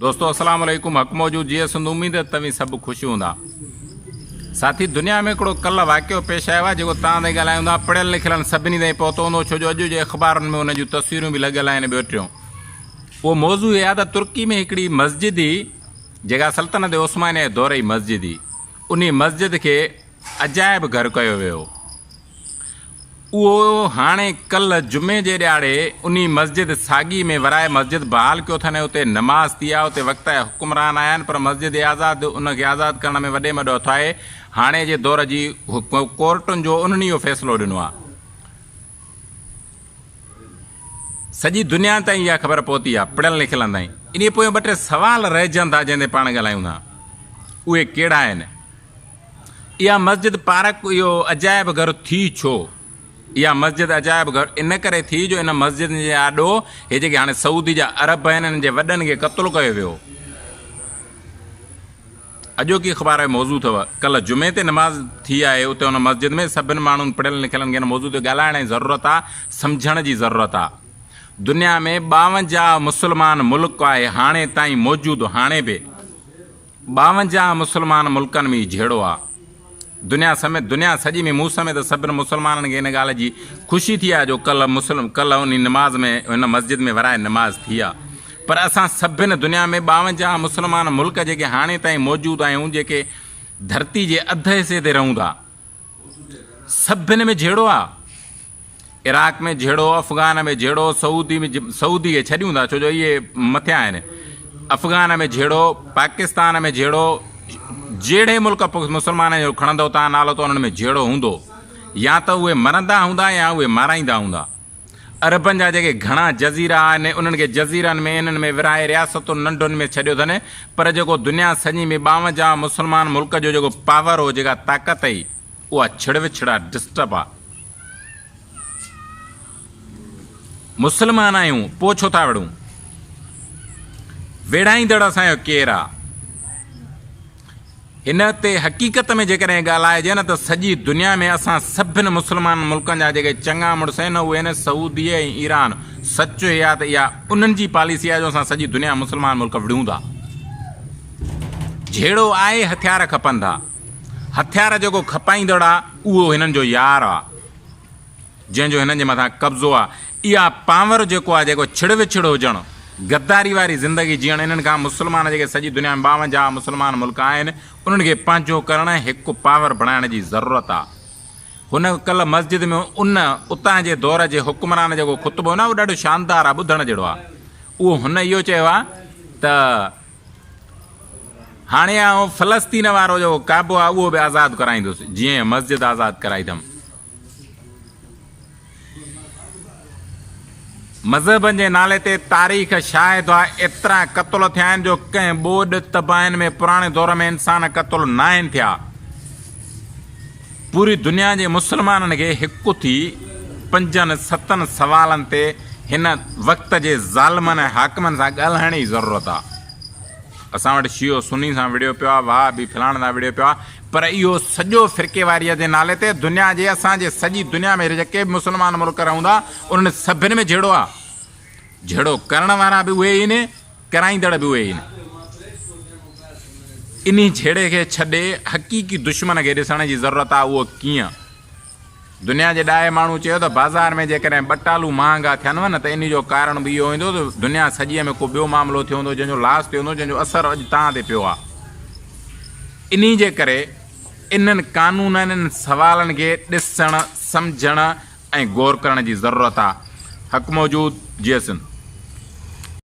دوستو اسلام عليڪم حق موجود جيئي سنڌ اميد ته توهين سڀ خوش هوندا ساٿي دنيا ۾ هڪڙو ڪل واقعو پيش آيو آهي جيڪو توهان تائين ڳالهايون ٿا پڙهيل لکيلن سڀني تائين پهتو هوندو ڇو جو اڄ جي اخبارن ۾ ان جون تصويرون به لڳل آهن ٻيو ٽيون اهو موضوع هي آهي ته ترڪي ۾ هڪڙي مسجد هئي جيڪا سلطنت عثمانيه جي دور جي مسجد هئي انهي مسجد کي عجائب گهر ڪيو ويو. اهو هاڻي ڪلهه جمعي جي ڏهاڙي انهي مسجد ساڳي ۾ ورائي مسجد بحال ڪيو اٿن ۽ اتي نماز ٿي آهي اتي وقت جا حڪمران آيا آهن پر مسجد آزاد ان کي آزاد ڪرڻ ۾ وڏي ۾ وڏو هٿ آهي هاڻي جي دور جي ڪورٽن جو انهن اهو فيصلو ڏنو آهي. سڄي دنيا تائين اها خبر پهتي آهي پڙهيل لکيلن تائين انهي پويان ٻه ٽي سوال رهجن ٿا جنهن تي پاڻ ڳالهايون ٿا اهي ڪهڙا آهن؟ اها مسجد پارڪ اهو عجائب گهر ٿي ڇو؟ اها مسجد عجائب گهر ان ڪري ٿي جو ان مسجد جي آڏو هي جيڪي هاڻي سعودي جا عرب آهن انهن جي وڏن کي قتل ڪيو ويو. اڄوڪي اخبار جو موضوع اٿو. ڪلهه جمعي تي نماز ٿي آهي اتي ان مسجد ۾ سڀن ماڻهن پڙهيل لکيلن کي ان موضوع تي ڳالهائڻ جي ضرورت آ سمجهڻ جي ضرورت آ. دنيا ۾ 52 مسلمان ملڪ آهي هاڻي تائين موجود هاڻي به. 52 مسلمان ملڪن ۾ ئي جهيڙو آ. دنيا سميت دنيا سڄي ۾ مون سميت سڀن مسلمانن کي ان ڳالهه جي خوشي ٿي آ جو ڪلهه مسلم ڪلهه انهي نماز ۾ هن مسجد ۾ ورائي نماز ٿي آ پر اسان سڀن دنيا ۾ 52 مسلمان ملڪ جيڪي هاڻي تائين موجود آهيون جيڪي ڌرتي جي اڌ حصي تي رهون ٿا سڀن ۾ جهيڙو آ. عراق ۾ جهيڙو، افغان ۾ جهيڙو، سعودي ۾ سعودي کي ڇڏيون ٿا ڇو جو اهي مٿيان آهن. افغان ۾ جهيڙو، پاڪستان ۾ جهيڙو، جهڙي ملڪ مسلمانن جو کڻندو تان نالو ته انهن ۾ جهيڙو هوندو. يا ته اهي مرندا هوندا يا اهي مارائيندا هوندا. عربن جا جيڪي گهڻا جزيرا آهن انهن کي جزيرن ۾ انهن ۾ ورهائي رياستن ننڍن ۾ ڇڏيو اٿن پر جيڪو دنيا سڄي ۾ 52 مسلمان ملڪ جو جيڪو پاور هو جيڪا طاقت هئي اها ڇڙ وڇڙ آ ڊسٽرب آ. مسلمان آهيون پوء ڇو ٿا وڙهون؟ ويڙهائيندڙ اسان جو ڪير آ؟ هن تي حقيقت ۾ جيڪڏهن ڳالهائجي نه ته سڄي دنيا ۾ اسان سڀن مسلمان ملڪن جا جيڪي چڱا مڙس آهن اهي آهن سعودي ۽ ايران سچ هي آهي ته اها انهن جي پاليسي آهي جو اسان سڄي دنيا مسلمان ملڪ وڙهون ٿا جهيڙو آهي هٿيار کپن ٿا هٿيار جيڪو کپائيندڙ آهي اهو هنن جو يار آهي جنهن جو هنن جي مٿان قبضو آ، اها پانور جيڪو آ، جيڪو ڇڙ وڇڙ هجڻ، غداري واري زندگي جيئڻ، انهن کان مسلمان جيڪي سڄي دنيا ۾ 52 مسلمان ملڪ آهن، انهن کي پنهنجو ڪرڻ ۽ هڪ پاور بڻائڻ جي ضرورت آ. هن ڪلهه مسجد ۾ ان اتان جي دور جي حڪمران جيڪو خطبو ڏنو آ، اهو ڏاڍو شاندار آ، ٻڌڻ جهڙو آ. اهو هن اهو چيو آ ته هاڻي آئون فلسطين وارو جيڪو ڪعبو آ، اهو به آزاد ڪرائيندس، جيئن مسجد آزاد ڪرائي اٿم. مذهبن جي نالي تي تاريخ شاهد آ ايترا قتل ٿيا آهن جو ڪنهن ٻوڏ تباهين ۾ پراڻي دور ۾ انسان قتل ناهن ٿيا. پوري دنيا جي مسلمانن کي هڪ ٿي پنجن ستن سوالن تي هن وقت جي ظالمن ۽ حاڪمن سان ڳالهائڻ جي ضرورت آ. اسان وٽ شيعو سني سان وڙهيو پيو آ، وهابي فلاڻي سان وڙهيو پيو آ، پر اهو سڄو فرقيواريت جي نالي تي دنيا جي اسان جي سڄي دنيا ۾ جيڪي به مسلمان ملڪ رهندا انهن سڀن ۾ جهيڙو آ. جهيڙو ڪرڻ وارا به اهي ئي آهن، ڪرائيندڙ به اهي ئي آهن. انهي جهيڙي کي ڇڏي حقيقي دشمن کي ڏسڻ جي ضرورت آ، اهو ڪيئن؟ دنيا جي ڏاهي ماڻهو چيو ته بازار ۾ جيڪڏهن ٻٽالو مهانگا ٿينو نه ته انهي جو ڪارڻ به اهو هوندو ته دنيا سڄيء ۾ ڪو ٻيو معاملو ٿيو هوندو جنهن جو لاس ٿيو هوندو جنهن جو اثر اڄ توهان تي پيو آهي. انهي جي ڪري انهن قانونن انهن سوالن کي ڏسڻ، سمجهڻ ۽ غور ڪرڻ جي ضرورت آهي. حق موجود، جيئي سنڌ.